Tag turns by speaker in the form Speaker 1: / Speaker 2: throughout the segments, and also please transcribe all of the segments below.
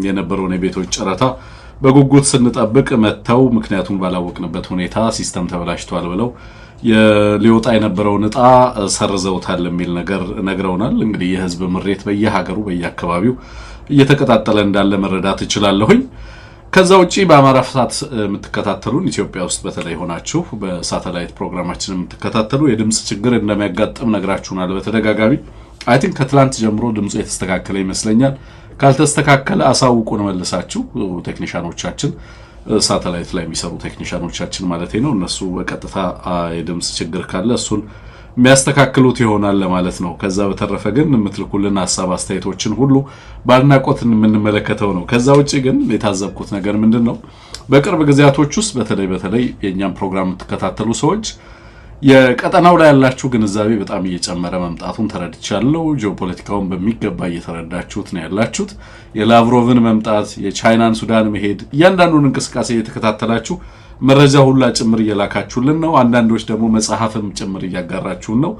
Speaker 1: የነበረውን የቤቶች ጨረታ በጉጉት ስንጠብቅ መጥተው ምክንያቱን ባላወቅንበት ሁኔታ system ተበላሽቷል ብለው ሊወጣ የነበረውን እጣ ሰርዘውታል የሚል ነገር ነግረውናል። እንግዲህ የህዝብ ምሬት በየሀገሩ በየአካባቢው እየተቀጣጠለ እንዳለ መረዳት እችላለሁኝ። ከዛ ውጪ በአማራ ሳት የምትከታተሉን፣ ኢትዮጵያ ውስጥ በተለይ ሆናችሁ በሳተላይት ፕሮግራማችን የምትከታተሉ፣ የድምፅ ችግር እንደሚያጋጥም ነግራችሁናል በተደጋጋሚ። I think ከትላንት ጀምሮ ድምፁ የተስተካከለ ይመስለኛል። ካልተስተካከለ አሳውቁን መልሳችሁ። ቴክኒሻኖቻችን፣ ሳተላይት ላይ የሚሰሩ ቴክኒሻኖቻችን ማለት ነው። እነሱ በቀጥታ የድምፅ ችግር ካለ እሱን የሚያስተካክሉት ይሆናል ለማለት ነው። ከዛ በተረፈ ግን የምትልኩልን ሀሳብ አስተያየቶችን ሁሉ በአድናቆት የምንመለከተው ነው። ከዛ ውጭ ግን የታዘብኩት ነገር ምንድን ነው? በቅርብ ጊዜያቶች ውስጥ በተለይ በተለይ የእኛም ፕሮግራም የምትከታተሉ ሰዎች የቀጠናው ላይ ያላችሁ ግንዛቤ በጣም እየጨመረ መምጣቱን ተረድቻለሁ። ጂኦፖለቲካውን በሚገባ እየተረዳችሁት ነው ያላችሁት። የላቭሮቭን መምጣት፣ የቻይናን ሱዳን መሄድ፣ እያንዳንዱን እንቅስቃሴ እየተከታተላችሁ መረጃ ሁላ ጭምር እየላካችሁልን ነው። አንዳንዶች ደግሞ መጽሐፍም ጭምር እያጋራችሁን ነው።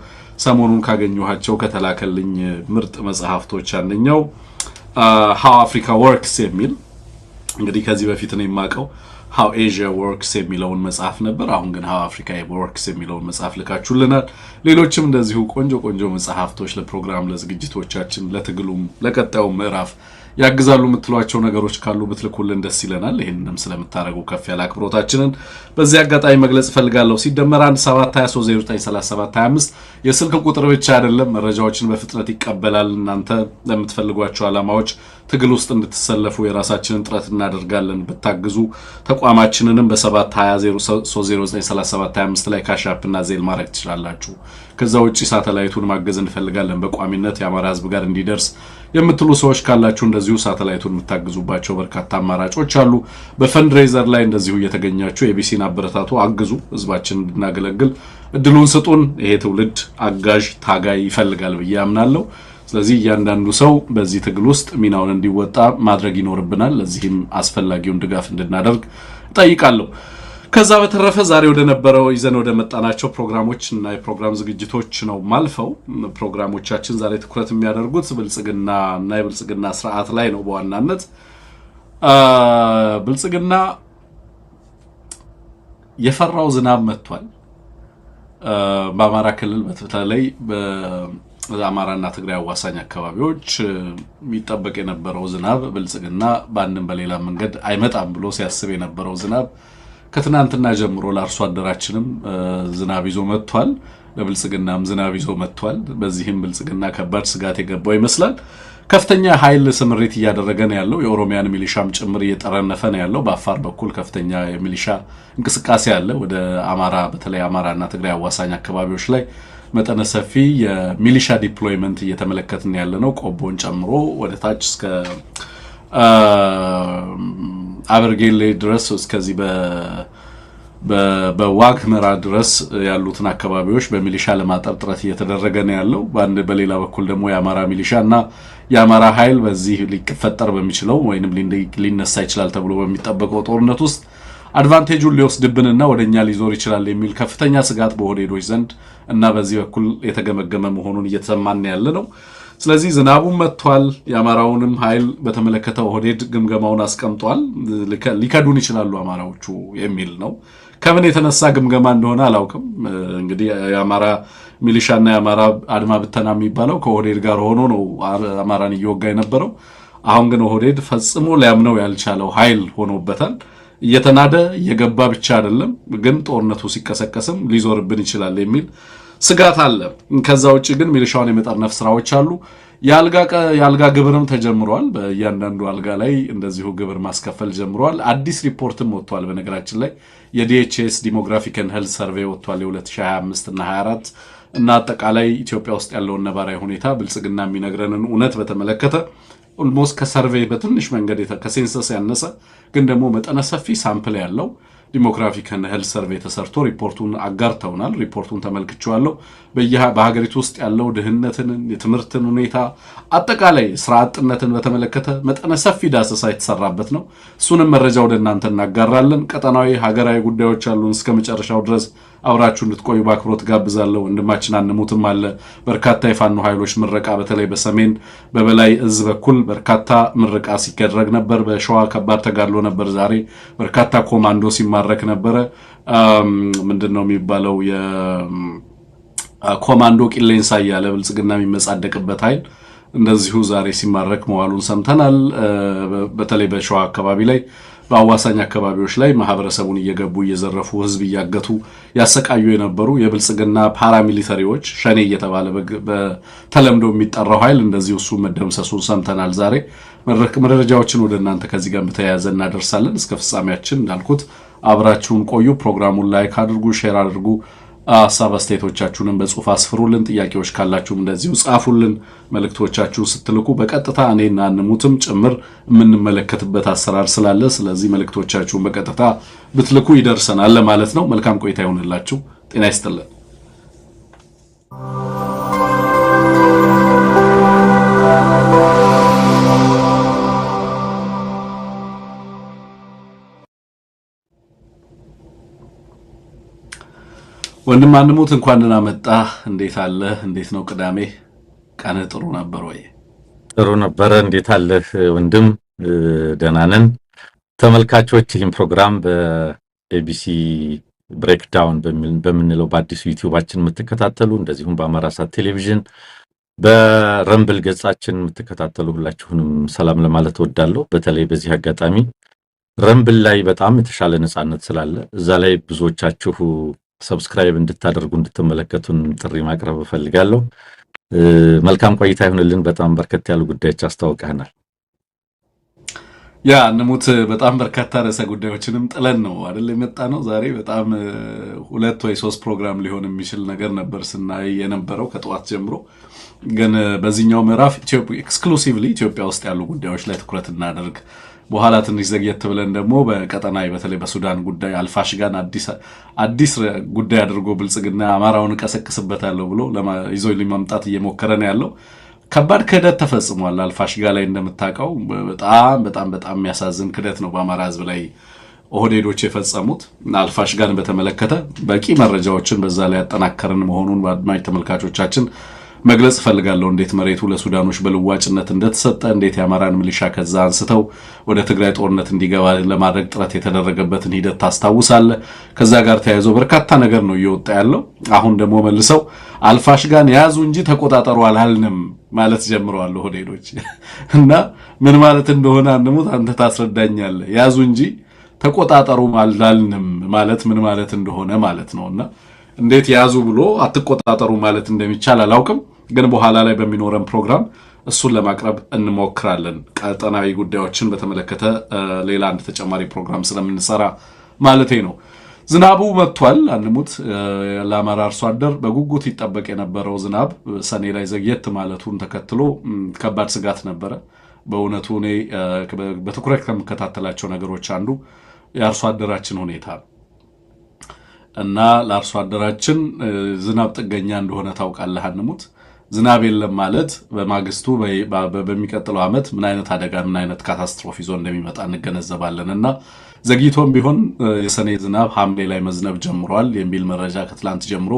Speaker 1: ሰሞኑን ካገኘኋቸው ከተላከልኝ ምርጥ መጽሐፍቶች አንደኛው How Africa Works የሚል፣ እንግዲህ ከዚህ በፊት ነው የማውቀው How Asia Works የሚለውን መጽሐፍ ነበር። አሁን ግን How Africa Works የሚለውን መጽሐፍ ልካችሁልናል። ሌሎችም እንደዚሁ ቆንጆ ቆንጆ መጽሐፍቶች ለፕሮግራም ለዝግጅቶቻችን፣ ለትግሉም ለቀጣዩ ምዕራፍ ያግዛሉ የምትሏቸው ነገሮች ካሉ ብትልኩልን ደስ ይለናል። ይህንንም ስለምታደርጉ ከፍ ያለ አክብሮታችንን በዚህ አጋጣሚ መግለጽ እፈልጋለሁ። +1 7 23 09 37 25 የስልክ ቁጥር ብቻ አይደለም፣ መረጃዎችን በፍጥነት ይቀበላል። እናንተ ለምትፈልጓቸው ዓላማዎች ትግል ውስጥ እንድትሰለፉ የራሳችንን ጥረት እናደርጋለን። ብታግዙ ተቋማችንንም በ7 20 309 37 25 ላይ Cash App እና Zelle ማድረግ ትችላላችሁ። ከዛ ውጭ ሳተላይቱን ማገዝ እንፈልጋለን፣ በቋሚነት የአማራ ሕዝብ ጋር እንዲደርስ የምትሉ ሰዎች ካላችሁ እንደዚሁ ሳተላይቱን የምታግዙባቸው በርካታ አማራጮች አሉ። በ fundraiser ላይ እንደዚሁ እየተገኛችሁ ኤቢሲን አበረታቱ፣ አግዙ። ህዝባችን እንድናገለግል እድሉን ስጡን። ይሄ ትውልድ አጋዥ ታጋይ ይፈልጋል ብዬ አምናለሁ። ስለዚህ እያንዳንዱ ሰው በዚህ ትግል ውስጥ ሚናውን እንዲወጣ ማድረግ ይኖርብናል። ለዚህም አስፈላጊውን ድጋፍ እንድናደርግ እጠይቃለሁ። ከዛ በተረፈ ዛሬ ወደ ነበረው ይዘን ወደ መጣናቸው ፕሮግራሞች እና የፕሮግራም ዝግጅቶች ነው ማልፈው። ፕሮግራሞቻችን ዛሬ ትኩረት የሚያደርጉት ብልጽግና እና የብልጽግና ስርዓት ላይ ነው። በዋናነት ብልጽግና የፈራው ዝናብ መጥቷል። በአማራ ክልል በተለይ በአማራና ትግራይ አዋሳኝ አካባቢዎች የሚጠበቅ የነበረው ዝናብ፣ ብልጽግና በአንድም በሌላ መንገድ አይመጣም ብሎ ሲያስብ የነበረው ዝናብ ከትናንትና ጀምሮ ለአርሶ አደራችንም ዝናብ ይዞ መጥቷል። ለብልጽግናም ዝናብ ይዞ መጥቷል። በዚህም ብልጽግና ከባድ ስጋት የገባው ይመስላል። ከፍተኛ ኃይል ስምሪት እያደረገ ነው ያለው። የኦሮሚያን ሚሊሻም ጭምር እየጠረነፈ ነው ያለው። በአፋር በኩል ከፍተኛ የሚሊሻ እንቅስቃሴ አለ። ወደ አማራ፣ በተለይ አማራና ትግራይ አዋሳኝ አካባቢዎች ላይ መጠነ ሰፊ የሚሊሻ deployment እየተመለከትን ያለ ነው። ቆቦን ጨምሮ ወደ ታች እስከ አበርጌሌ ድረስ፣ እስከዚህ በዋግ ኽምራ ድረስ ያሉትን አካባቢዎች በሚሊሻ ለማጠር ጥረት እየተደረገ ነው ያለው። በአንድ በሌላ በኩል ደግሞ የአማራ ሚሊሻ እና የአማራ ኃይል በዚህ ሊፈጠር በሚችለው ወይም ሊነሳ ይችላል ተብሎ በሚጠበቀው ጦርነት ውስጥ advantage ኡን ሊወስድብንና ወደ እኛ ሊዞር ይችላል የሚል ከፍተኛ ስጋት በኦህዴዶች ዘንድ እና በዚህ በኩል የተገመገመ መሆኑን እየተሰማን ያለ ነው። ስለዚህ ዝናቡም መጥቷል። የአማራውንም ኃይል በተመለከተ ኦህዴድ ግምገማውን አስቀምጧል። ሊከዱን ይችላሉ አማራዎቹ የሚል ነው። ከምን የተነሳ ግምገማ እንደሆነ አላውቅም። እንግዲህ የአማራ ሚሊሻና የአማራ አድማ ብተና የሚባለው ከኦህዴድ ጋር ሆኖ ነው አማራን እየወጋ የነበረው። አሁን ግን ኦህዴድ ፈጽሞ ሊያምነው ያልቻለው ኃይል ሆኖበታል። እየተናደ እየገባ ብቻ አይደለም፣ ግን ጦርነቱ ሲቀሰቀስም ሊዞርብን ይችላል የሚል ስጋት አለ። ከዛ ውጭ ግን ሚሊሻውን የመጠርነፍ ስራዎች አሉ። የአልጋ ግብርም ተጀምሯል። በእያንዳንዱ አልጋ ላይ እንደዚሁ ግብር ማስከፈል ጀምሯል። አዲስ ሪፖርትም ወጥቷል። በነገራችን ላይ የ DHS Demographic and Health Survey ወጥቷል፣ የ2025 እና 24፣ እና አጠቃላይ ኢትዮጵያ ውስጥ ያለውን ነባራዊ ሁኔታ ብልጽግና የሚነግረንን እውነት በተመለከተ almost ከ survey በትንሽ መንገድ ከ census ያነሰ ግን ደግሞ መጠነ ሰፊ sample ያለው Demographic and health survey ተሰርቶ ሪፖርቱን አጋርተውናል። ሪፖርቱን ተመልክቼዋለሁ። በሀገሪቱ ውስጥ ያለው ድህነትን፣ የትምህርትን ሁኔታ፣ አጠቃላይ ስራ አጥነትን በተመለከተ መጠነ ሰፊ ዳሰሳ የተሰራበት ነው። እሱንም መረጃ ወደ እናንተ እናጋራለን። ቀጠናዊ፣ ሀገራዊ ጉዳዮች አሉን። እስከ መጨረሻው ድረስ አብራችሁ እንድትቆዩ በአክብሮት ጋብዛለሁ። ወንድማችን አንሙትም አለ። በርካታ የፋኖ ኃይሎች ምረቃ በተለይ በሰሜን በበላይ እዝ በኩል በርካታ ምረቃ ሲደረግ ነበር። በሸዋ ከባድ ተጋድሎ ነበር። ዛሬ በርካታ ኮማንዶ ሲማረክ ነበረ። ምንድን ነው የሚባለው የኮማንዶ ቂሌንሳ እያለ ብልጽግና የሚመጻደቅበት ኃይል እንደዚሁ ዛሬ ሲማረክ መዋሉን ሰምተናል። በተለይ በሸዋ አካባቢ ላይ በአዋሳኝ አካባቢዎች ላይ ማህበረሰቡን እየገቡ እየዘረፉ ህዝብ እያገቱ ያሰቃዩ የነበሩ የብልጽግና paramilitary ዎች ሸኔ እየተባለ በተለምዶ የሚጠራው ኃይል እንደዚሁ እሱ መደምሰሱን ሰምተናል። ዛሬ መረጃዎችን ወደ እናንተ ከዚህ ጋር በተያያዘ እናደርሳለን። እስከ ፍጻሜያችን እንዳልኩት አብራችሁን ቆዩ። ፕሮግራሙን like አድርጉ፣ share አድርጉ። ሀሳብ አስተያየቶቻችሁንም በጽሁፍ አስፍሩልን። ጥያቄዎች ካላችሁም እንደዚሁ ጻፉልን። መልእክቶቻችሁን ስትልኩ በቀጥታ እኔና አንሙትም ጭምር የምንመለከትበት አሰራር ስላለ፣ ስለዚህ መልእክቶቻችሁን በቀጥታ ብትልኩ ይደርሰናል ለማለት ነው። መልካም ቆይታ ይሆንላችሁ። ጤና ይስጥልን። ወንድም አንሙት እንኳን ደህና መጣህ። እንዴት አለህ? እንዴት ነው ቅዳሜ ቀንህ? ጥሩ ነበር ወይ?
Speaker 2: ጥሩ ነበረ። እንዴት አለህ ወንድም? ደህና ነን። ተመልካቾች ይህን ፕሮግራም በኤቢሲ Breakdown በምንለው በአዲሱ ዩቲዩባችን የምትከታተሉ፣ እንደዚሁም በአማራ ሳት ቴሌቪዥን በረምብል ገጻችን የምትከታተሉ ሁላችሁንም ሰላም ለማለት እወዳለሁ። በተለይ በዚህ አጋጣሚ ረምብል ላይ በጣም የተሻለ ነፃነት ስላለ እዛ ላይ ብዙዎቻችሁ subscribe እንድታደርጉ እንድትመለከቱን ጥሪ ማቅረብ እፈልጋለሁ። መልካም ቆይታ ይሁንልን። በጣም በርከት ያሉ ጉዳዮች አስታውቀናል።
Speaker 1: ያ አንሙት፣ በጣም በርካታ ርዕሰ ጉዳዮችንም ጥለን ነው አይደል የመጣ ነው ዛሬ። በጣም ሁለት ወይ ሶስት ፕሮግራም ሊሆን የሚችል ነገር ነበር ስናይ የነበረው ከጠዋት ጀምሮ። ግን በዚህኛው ምዕራፍ exclusively ኢትዮጵያ ውስጥ ያሉ ጉዳዮች ላይ ትኩረት እናደርግ። በኋላ ትንሽ ዘግየት ብለን ደግሞ በቀጠናዊ በተለይ በሱዳን ጉዳይ አልፋሽጋን አዲስ ጉዳይ አድርጎ ብልጽግና አማራውን እቀሰቅስበታለሁ ብሎ ይዞ ሊማምጣት እየሞከረ ነው ያለው። ከባድ ክህደት ተፈጽሟል አልፋሽጋ ላይ እንደምታውቀው፣ በጣም በጣም በጣም የሚያሳዝን ክህደት ነው በአማራ ሕዝብ ላይ ኦህዴዶች የፈጸሙት። አልፋሽጋን በተመለከተ በቂ መረጃዎችን በዛ ላይ ያጠናከርን መሆኑን በአድማጭ ተመልካቾቻችን መግለጽ እፈልጋለሁ። እንዴት መሬቱ ለሱዳኖች በልዋጭነት እንደተሰጠ፣ እንዴት የአማራን ሚሊሻ ከዛ አንስተው ወደ ትግራይ ጦርነት እንዲገባ ለማድረግ ጥረት የተደረገበትን ሂደት ታስታውሳለህ። ከዛ ጋር ተያይዞ በርካታ ነገር ነው እየወጣ ያለው። አሁን ደግሞ መልሰው አልፋሽጋን ያዙ እንጂ ተቆጣጠሩ አላልንም ማለት ጀምረዋል ኦህዴዶች። እና ምን ማለት እንደሆነ አንሙት አንተ ታስረዳኛለህ። ያዙ እንጂ ተቆጣጠሩ አላልንም ማለት ምን ማለት እንደሆነ ማለት ነው። እና እንዴት ያዙ ብሎ አትቆጣጠሩ ማለት እንደሚቻል አላውቅም። ግን በኋላ ላይ በሚኖረን ፕሮግራም እሱን ለማቅረብ እንሞክራለን። ቀጠናዊ ጉዳዮችን በተመለከተ ሌላ አንድ ተጨማሪ ፕሮግራም ስለምንሰራ ማለቴ ነው። ዝናቡ መጥቷል። አንሙት፣ ለአማራ አርሶ አደር በጉጉት ይጠበቅ የነበረው ዝናብ ሰኔ ላይ ዘግየት ማለቱን ተከትሎ ከባድ ስጋት ነበረ። በእውነቱ እኔ በትኩረት ከምከታተላቸው ነገሮች አንዱ የአርሶ አደራችን ሁኔታ ነው። እና ለአርሶ አደራችን ዝናብ ጥገኛ እንደሆነ ታውቃለህ አንሙት። ዝናብ የለም ማለት በማግስቱ በሚቀጥለው ዓመት ምን አይነት አደጋ ምን አይነት catastrophe ይዞ እንደሚመጣ እንገነዘባለን። እና ዘግይቶም ቢሆን የሰኔ ዝናብ ሐምሌ ላይ መዝነብ ጀምሯል የሚል መረጃ ከትላንት ጀምሮ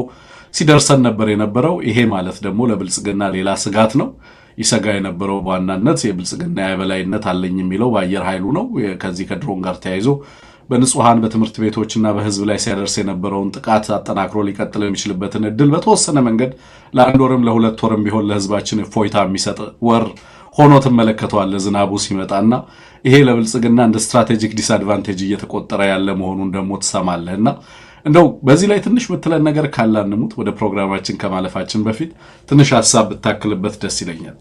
Speaker 1: ሲደርሰን ነበር የነበረው። ይሄ ማለት ደግሞ ለብልጽግና ሌላ ስጋት ነው። ይሰጋ የነበረው በዋናነት የብልጽግና የበላይነት አለኝ የሚለው በአየር ኃይሉ ነው። ከዚህ ከድሮን ጋር ተያይዞ በንጹሐን በትምህርት ቤቶችና በሕዝብ ላይ ሲያደርስ የነበረውን ጥቃት አጠናክሮ ሊቀጥል የሚችልበትን እድል በተወሰነ መንገድ ለአንድ ወርም ለሁለት ወርም ቢሆን ለሕዝባችን እፎይታ የሚሰጥ ወር ሆኖ ትመለከተዋለህ ዝናቡ ሲመጣና ይሄ ለብልጽግና እንደ strategic disadvantage እየተቆጠረ ያለ መሆኑን ደግሞ ትሰማለህ። እና እንደው በዚህ ላይ ትንሽ ምትለን ነገር ካለ አንሙት፣ ወደ ፕሮግራማችን ከማለፋችን በፊት ትንሽ ሀሳብ ብታክልበት ደስ ይለኛል።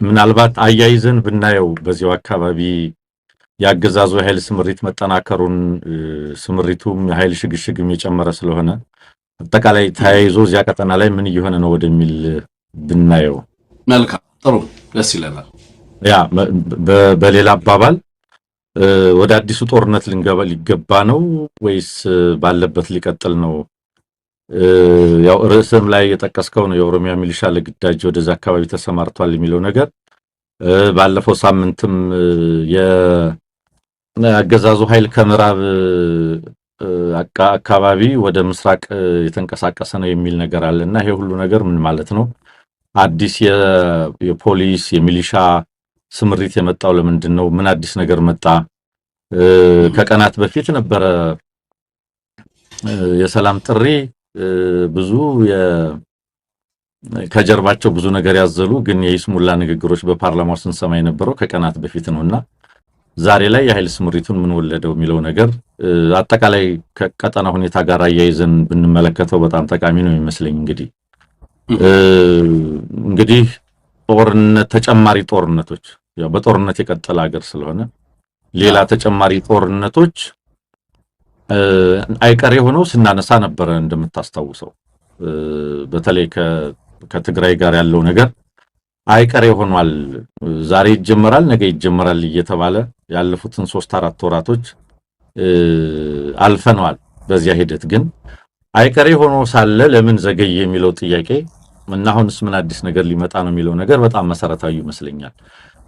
Speaker 2: ምናልባት አያይዘን ብናየው በዚያው አካባቢ የአገዛዙ የኃይል ስምሪት መጠናከሩን፣ ስምሪቱም የኃይል ሽግሽግም የጨመረ ስለሆነ አጠቃላይ ተያይዞ እዚያ ቀጠና ላይ ምን እየሆነ ነው ወደሚል ብናየው።
Speaker 1: መልካም፣ ጥሩ፣ ደስ ይለናል።
Speaker 2: ያ በሌላ አባባል ወደ አዲሱ ጦርነት ሊገባ ነው ወይስ ባለበት ሊቀጥል ነው? ያው ርዕስም ላይ የጠቀስከው ነው፣ የኦሮሚያ ሚሊሻ ለግዳጅ ወደዛ አካባቢ ተሰማርቷል የሚለው ነገር። ባለፈው ሳምንትም የአገዛዙ ኃይል ከምዕራብ አካባቢ ወደ ምስራቅ የተንቀሳቀሰ ነው የሚል ነገር አለና ይሄ ሁሉ ነገር ምን ማለት ነው? አዲስ የፖሊስ የሚሊሻ ስምሪት የመጣው ለምንድን ነው? ምን አዲስ ነገር መጣ? ከቀናት በፊት ነበረ የሰላም ጥሪ፣ ብዙ ከጀርባቸው ብዙ ነገር ያዘሉ ግን የይስሙላ ንግግሮች በፓርላማው ስንሰማ የነበረው ከቀናት በፊት ነውና ዛሬ ላይ የኃይል ስምሪቱን ምን ወለደው የሚለው ነገር አጠቃላይ ከቀጠና ሁኔታ ጋር አያይዘን ብንመለከተው በጣም ጠቃሚ ነው የሚመስለኝ። እንግዲህ ጦርነት፣ ተጨማሪ ጦርነቶች፣ ያው በጦርነት የቀጠለ ሀገር ስለሆነ ሌላ ተጨማሪ ጦርነቶች አይቀሬ ሆነው ስናነሳ ነበረ። እንደምታስታውሰው በተለይ ከትግራይ ጋር ያለው ነገር አይቀሬ ሆኗል። ዛሬ ይጀመራል፣ ነገ ይጀመራል እየተባለ ያለፉትን 3-4 ወራቶች አልፈነዋል። በዚያ ሂደት ግን አይቀሬ ሆኖ ሳለ ለምን ዘገየ የሚለው ጥያቄ እና አሁንስ ምን አዲስ ነገር ሊመጣ ነው የሚለው ነገር በጣም መሰረታዊ ይመስለኛል።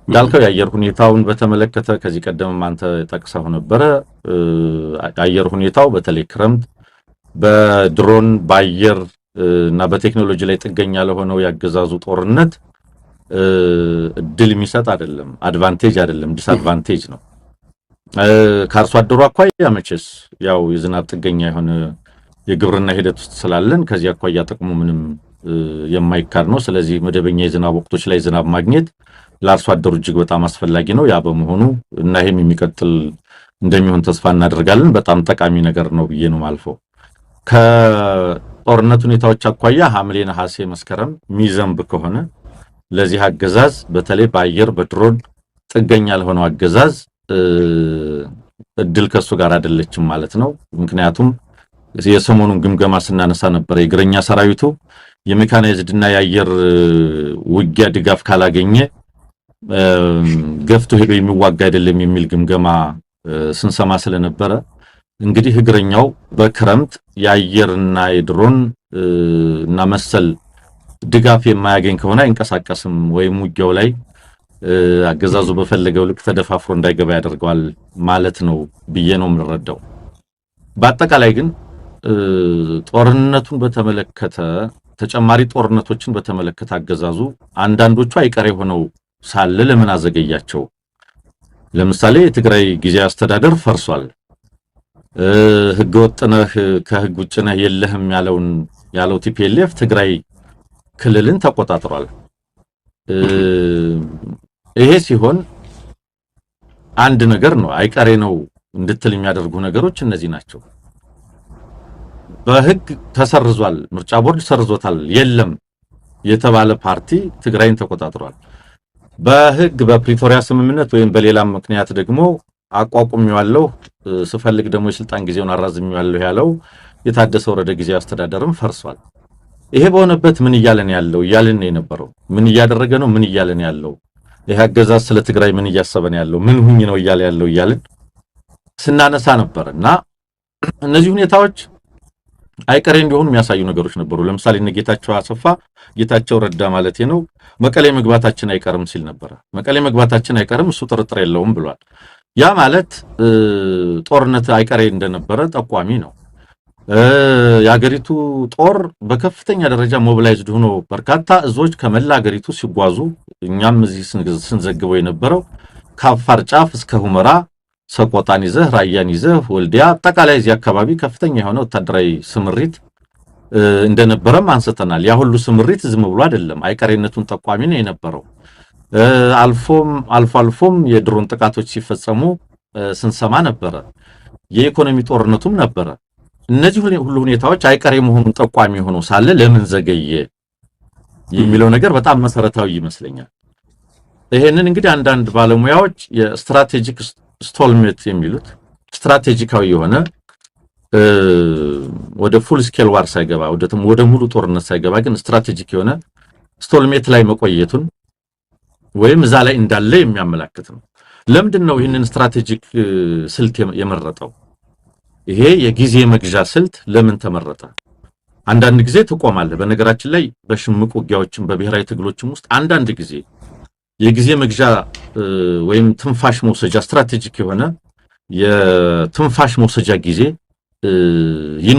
Speaker 2: እንዳልከው የአየር ሁኔታውን በተመለከተ ከዚህ ቀደም አንተ ጠቅሰው ነበረ። የአየር ሁኔታው በተለይ ክረምት በድሮን፣ በአየር እና በቴክኖሎጂ ላይ ጥገኛ ለሆነው ያገዛዙ ጦርነት እድል የሚሰጥ አይደለም፣ advantage አይደለም፣ disadvantage ነው። ከአርሶ አደሩ አኳያ መቼስ ያው የዝናብ ጥገኛ የሆነ የግብርና ሂደት ውስጥ ስላለን ከዚህ አኳያ ጥቅሙ ምንም የማይካድ ነው። ስለዚህ መደበኛ የዝናብ ወቅቶች ላይ ዝናብ ማግኘት ለአርሶ አደሩ እጅግ በጣም አስፈላጊ ነው። ያ በመሆኑ እና ይሄም የሚቀጥል እንደሚሆን ተስፋ እናደርጋለን። በጣም ጠቃሚ ነገር ነው ብዬ ነው ማልፈው። ከጦርነት ሁኔታዎች አኳያ ሐምሌ፣ ነሐሴ፣ መስከረም የሚዘንብ ከሆነ ለዚህ አገዛዝ፣ በተለይ በአየር በድሮን ጥገኛ ለሆነው አገዛዝ እድል ከሱ ጋር አይደለችም ማለት ነው። ምክንያቱም የሰሞኑን ግምገማ ስናነሳ ነበር። የእግረኛ ሰራዊቱ የሜካናይዝድና የአየር ውጊያ ድጋፍ ካላገኘ ገፍቶ ሄዶ የሚዋጋ አይደለም የሚል ግምገማ ስንሰማ ስለነበረ እንግዲህ እግረኛው በክረምት የአየርና የድሮን እና መሰል ድጋፍ የማያገኝ ከሆነ አይንቀሳቀስም ወይም ውጊያው ላይ አገዛዙ በፈለገው ልክ ተደፋፍሮ እንዳይገባ ያደርገዋል ማለት ነው ብዬ ነው የምንረዳው። በአጠቃላይ ግን ጦርነቱን በተመለከተ፣ ተጨማሪ ጦርነቶችን በተመለከተ አገዛዙ አንዳንዶቹ አይቀሬ ሆነው ሳለ ለምን አዘገያቸው? ለምሳሌ የትግራይ ጊዜያዊ አስተዳደር ፈርሷል። ህገወጥ ነህ፣ ከህግ ውጭ ነህ፣ የለህም ያለው TPLF ትግራይ ክልልን ተቆጣጥሯል። ይሄ ሲሆን አንድ ነገር ነው፣ አይቀሬ ነው እንድትል የሚያደርጉ ነገሮች እነዚህ ናቸው። በህግ ተሰርዟል፣ ምርጫ ቦርድ ሰርዞታል፣ የለም የተባለ ፓርቲ ትግራይን ተቆጣጥሯል። በህግ በፕሪቶሪያ ስምምነት ወይም በሌላም ምክንያት ደግሞ አቋቁሜዋለሁ፣ ስፈልግ ደግሞ የስልጣን ጊዜውን አራዝሜዋለሁ ያለው የታደሰ ወረደ ጊዜያዊ አስተዳደርም ፈርሷል። ይሄ በሆነበት ምን እያለን ያለው እያልን የነበረው፣ ምን እያደረገ ነው፣ ምን እያለን ያለው፣ ይሄ አገዛዝ ስለ ትግራይ ምን እያሰበን ያለው፣ ምን ሁኝ ነው እያለ ያለው እያልን ስናነሳ ነበር እና እነዚህ ሁኔታዎች አይቀሬ እንዲሆኑ የሚያሳዩ ነገሮች ነበሩ። ለምሳሌ እነ ጌታቸው አሰፋ፣ ጌታቸው ረዳ ማለት ነው፣ መቀሌ መግባታችን አይቀርም ሲል ነበረ። መቀሌ መግባታችን አይቀርም እሱ ጥርጥር የለውም ብሏል። ያ ማለት ጦርነት አይቀሬ እንደነበረ ጠቋሚ ነው። የሀገሪቱ ጦር በከፍተኛ ደረጃ mobilized ሆኖ በርካታ እዞች ከመላ ሀገሪቱ ሲጓዙ እኛም እዚህ ስንዘግበው የነበረው ከአፋር ጫፍ እስከ ሁመራ፣ ሰቆጣን ይዘህ፣ ራያን ይዘህ፣ ወልዲያ፣ አጠቃላይ እዚህ አካባቢ ከፍተኛ የሆነ ወታደራዊ ስምሪት እንደነበረም አንስተናል። ያ ሁሉ ስምሪት ዝም ብሎ አይደለም፣ አይቀሬነቱን ጠቋሚ ነው የነበረው። አልፎም አልፎ አልፎም የድሮን ጥቃቶች ሲፈጸሙ ስንሰማ ነበረ። የኢኮኖሚ ጦርነቱም ነበረ። እነዚህ ሁሉ ሁኔታዎች አይቀሬ መሆኑን ጠቋሚ ሆኖ ሳለ ለምን ዘገየ የሚለው ነገር በጣም መሰረታዊ ይመስለኛል። ይሄንን እንግዲህ አንዳንድ ባለሙያዎች የ strategic stalemate የሚሉት፣ ስትራቴጂካዊ የሆነ ወደ full scale war ሳይገባ፣ ወደ ሙሉ ጦርነት ሳይገባ ግን strategic የሆነ stalemate ላይ መቆየቱን ወይም እዛ ላይ እንዳለ የሚያመላክት ነው። ለምንድን ነው ይህንን strategic ስልት የመረጠው? ይሄ የጊዜ መግዣ ስልት ለምን ተመረጠ? አንዳንድ ጊዜ ትቆማለህ። በነገራችን ላይ በሽምቅ ውጊያዎችም በብሔራዊ ትግሎችም ውስጥ አንዳንድ ጊዜ የጊዜ መግዣ ወይም ትንፋሽ መውሰጃ፣ strategic የሆነ የትንፋሽ መውሰጃ ጊዜ ይኖራል።